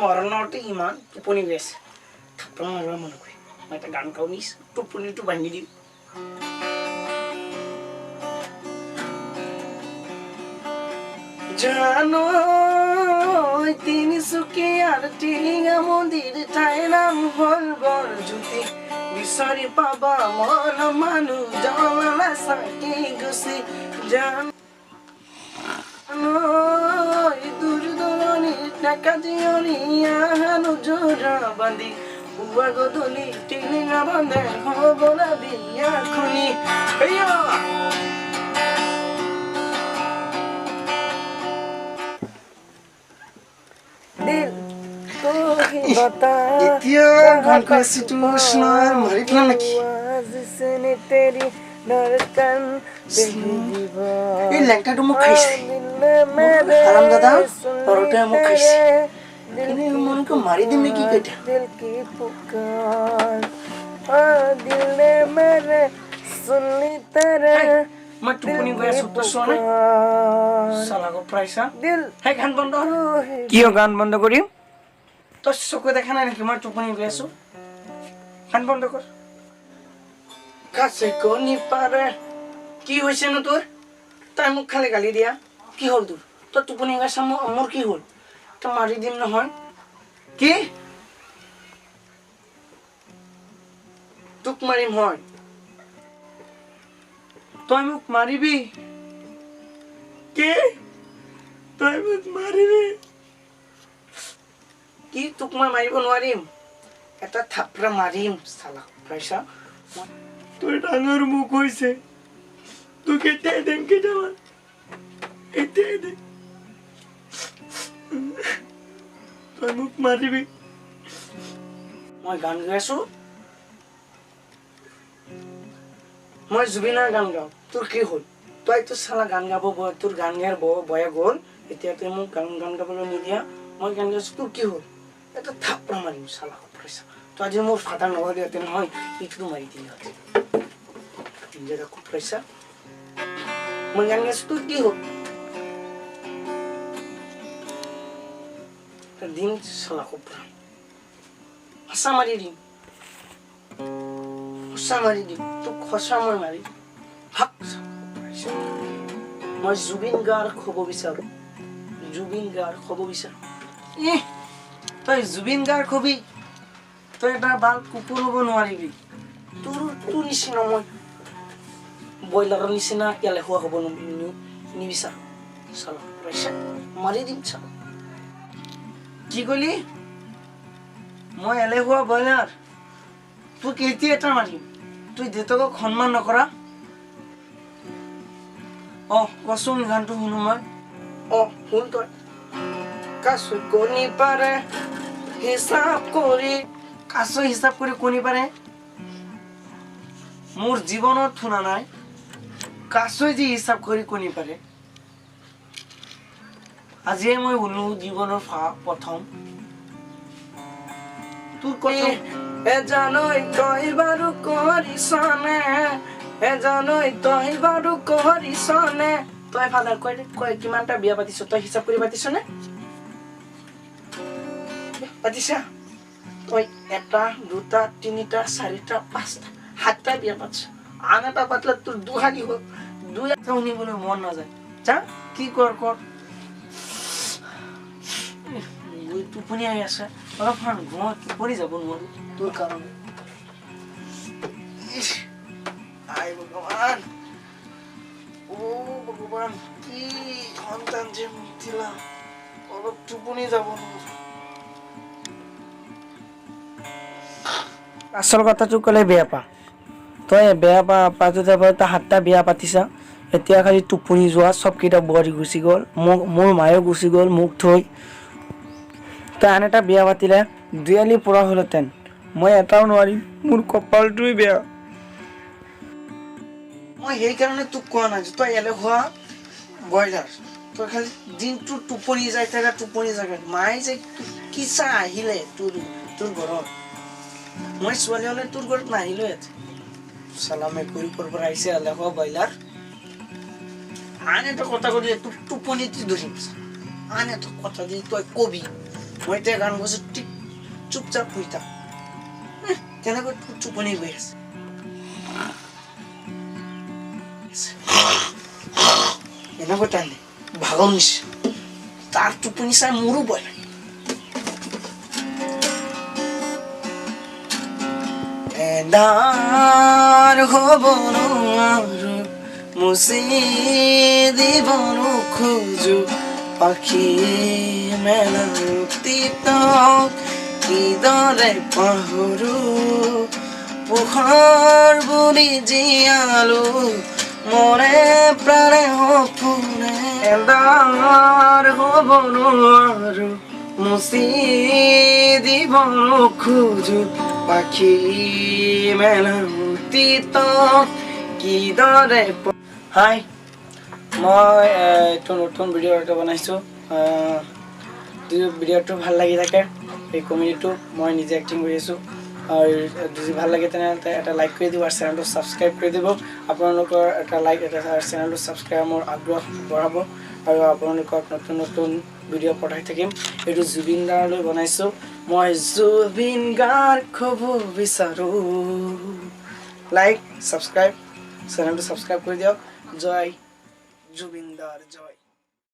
মৰণতে ইমান টোপনি গৈ আছে, থাপৰা মাৰিব মন কৰে। মই এটা গান গাওঁ নিছ, টোপনিটো ভাঙি দিম। জানো তিনিচুকীয়াৰ টিলিঙা মন্দিৰ, ঠাই নাম হ'ল বৰজ্যোতি। বিচাৰি পাবা মন মানুহ জ্বলা চাকি গুচি। জানো দূৰ দূৰণিৰ ডেকা জীয়ৰী আহানো যোৰা বান্ধি, পুৱা গধূলি টিলিঙা বান্ধে হ'বলা বিয়াখনি। এয়া दिल तू ही बता। এতিয়া গান গাই আছো, স্নান মাৰি পেলাম নেকি? जिसने तेरी धड़कन पहली এই লেংটাটো মোক খাইছে, হাৰামদাদা ল'ৰাটোৱে মোক খাইছে। কিন্তু মনকে মাৰি দিম নেকি কেইটা? दिल की पुकार आ दिल ने मेरे सुन ली तेरे। মই টোপনি গৈ আছো, তই চোৱা নাই চালাক প্ৰাইছা। दिल সেই গান বন্ধ। तू ही। কিয় গান বন্ধ কৰিম? তই চকু দেখা নাই নেকি মই টোপনি গৈ আছো? গান বন্ধ কৰ। কাছে কণী পাৰে। কি হৈছে নো তোৰ? তাই মোক খালি গালি দিয়া। কি হ'ল তোৰ? তই টোপনি গৈছা, মোৰ কি হ'ল? তই মাৰি দিম নহয়। কি তোক মাৰিম হয়? তই মোক মাৰিবি? কি তই মোক মাৰিবি? কি তোক মই মাৰিব নোৱাৰিম? এটা থাপৰা মাৰিম চালা পাইছা। তোৰ ডাঙৰ মুখ হৈছে, তোক এতিয়াই দিম কেইটামান, এতিয়াই দিম। তই মোক মাৰিবি? মই গান গাই আছো, মই জুবিনৰ গান গাওঁ, তোৰ কি হ'ল? তইতো চালা গান গাব, তোৰ গান গাৰ বয়া গ'ল। এতিয়া তই মোক গান গাবলৈ নিদিয়া। মই গান গাইছো, তোৰ কি হ'ল? এটা থাপৰা মাৰিম চালা পইচা। তই আজি মোৰ ফাদাৰ নহ'লেহেঁতেন নহয়, ইটোতো মাৰি দিলি হয়। খুব পইচা। মই গান গাইছো, তোৰ কি হ'ল? দিম চালা খুব, সঁচা মাৰি দিম, সঁচা মাৰি দিম তোক, সঁচা মই মাৰি দিম। ভাগ পইচা। মই জুবিন গাৰ্গ হ'ব বিচাৰোঁ, জুবিন গাৰ্গ হ'ব বিচাৰোঁ। ইহ, তই জুবিন গাৰ্গ হবি? তই এটা ভাল কুকুৰ হ'ব নোৱাৰিবি। তোৰ নিচিনা মই ব্ৰইলাৰৰ নিচিনা এলেহুৱা হ'ব নিবিচাৰোঁ চালা পইচা। মাৰি দিম চালা। কি কলি? মই এলেহুৱা ব্ৰইলাৰ? তোক এতিয়া এটা মাৰিম। তুই দেউতাকক সন্মান নকৰা। অ কচোন, গানটো শুনো মই। অ শুন তই। কাছ কণী পাৰে হিচাপ কৰি, কাছ হিচাপ কৰি কণী পাৰে। মোৰ জীৱনত শুনা নাই কাছই যে হিচাপ কৰি কণী পাৰে। আজিয়ে মই শুনো জীৱনৰ প্ৰথম। তোৰ কথা এ জানৈ তই বাৰু কৰিছনে, এ জানৈ তই বাৰু কৰিছনে? তই ফাদাৰ কয় কয়, কিমানটা বিয়া পাতিছ তই? হিচাপ কৰি পাতিছনে? পাতিছা তই? এটা, দুটা, তিনিটা, চাৰিটা, পাঁচটা, সাতটা বিয়া পাতিছ। আন এটা পাতিলে তোৰ দুহানি হ'ল। দুই এটা শুনিবলৈ মন নাযায়। যা, কি কৰ কৰ। টোপনি আহি আছে, অলপমান ঘুমা। টোপনি যাব নোৱাৰো তোৰ কাৰণে। ইছ, আই ভগৱান, অ ভগৱান, কি সন্তান যে মোক দিলা, অলপ টোপনি যাব নোৱাৰো। আচল কথাটো ক'লে বেয়া পা তই, বেয়া পা। পাতোতে তই সাতটা বিয়া পাতিছা, এতিয়া খালি টোপনি যোৱা। চবকেইটা বোৱাৰী গুচি গ'ল, মোক মোৰ মায়েও গুচি গ'ল মোক থৈ। তই আন এটা বিয়া পাতিলে দুয়ালি পৰা হ'লহেঁতেন, মই এটাও নোৱাৰিম। মোৰ কপালটোৱে বেয়া। মই সেইকাৰণে তোক কোৱা নাই যে তই এলেহুৱা ব্ৰইলাৰ, তই খালি দিনটো টোপনি যাই থাকা, টোপনি যাই থাকা। মায়ে যে কি চাহ আহিলে তোৰ ঘৰত, মই ছোৱালী হ'লে তোৰ ঘৰত নাহিলো ইয়াতে। চালা মেকুৰী ক'ৰ পৰা আহিছে এলেহুৱা ব্ৰইলাৰ। আন এটা কথা কৈ দিলে তোক টোপনিতে ধৰিম। আন এটা কথা দি তই কবি, মই এতিয়া গান গাইছো, ঠিক চুপচাপ শুই থাক। কেনেকৈ তোৰ টোপনি গৈ আছে। এনেকৈ টানে ভাগৰ নিচিনা, তাৰ টোপনি চাই মোৰো ভয় লাগে। এন্ধাৰ হ'ব নোৱাৰো, মুচি দিব নোখোজো, পাখি মেলা অতীতক কিদৰে পাহৰো। পোহৰ বুলি জীয়ালো মনে প্ৰাণে সপোনে, এন্ধাৰ হ'ব নোৱাৰো, মুচি দিব নোখোজো, পাখি মেলা অতীতক কিদৰে। হাই, মই এইটো নতুন ভিডিঅ' এটা বনাইছোঁ। যদি ভিডিঅ'টো ভাল লাগি থাকে, এই কমেডিটো মই নিজে এক্টিং কৰি আছোঁ, আৰু যদি ভাল লাগে তেনেহ'লে এটা লাইক কৰি দিব আৰু চেনেলটো ছাবস্ক্ৰাইব কৰি দিব। আপোনালোকৰ এটা লাইক, এটা চেনেলটো ছাবস্ক্ৰাইব মোৰ আগ্ৰহ বঢ়াব আৰু আপোনালোকক নতুন নতুন ভিডিঅ' পঠাই থাকিম। এইটো জুবিন গাৰ্গলৈ বনাইছোঁ। মই জুবিন গাৰ্গ হ'ব বিচাৰোঁ। লাইক, ছাবস্ক্ৰাইব, চেনেলটো ছাবস্ক্ৰাইব কৰি দিয়ক। জয় জুবিন দাৰ জয়।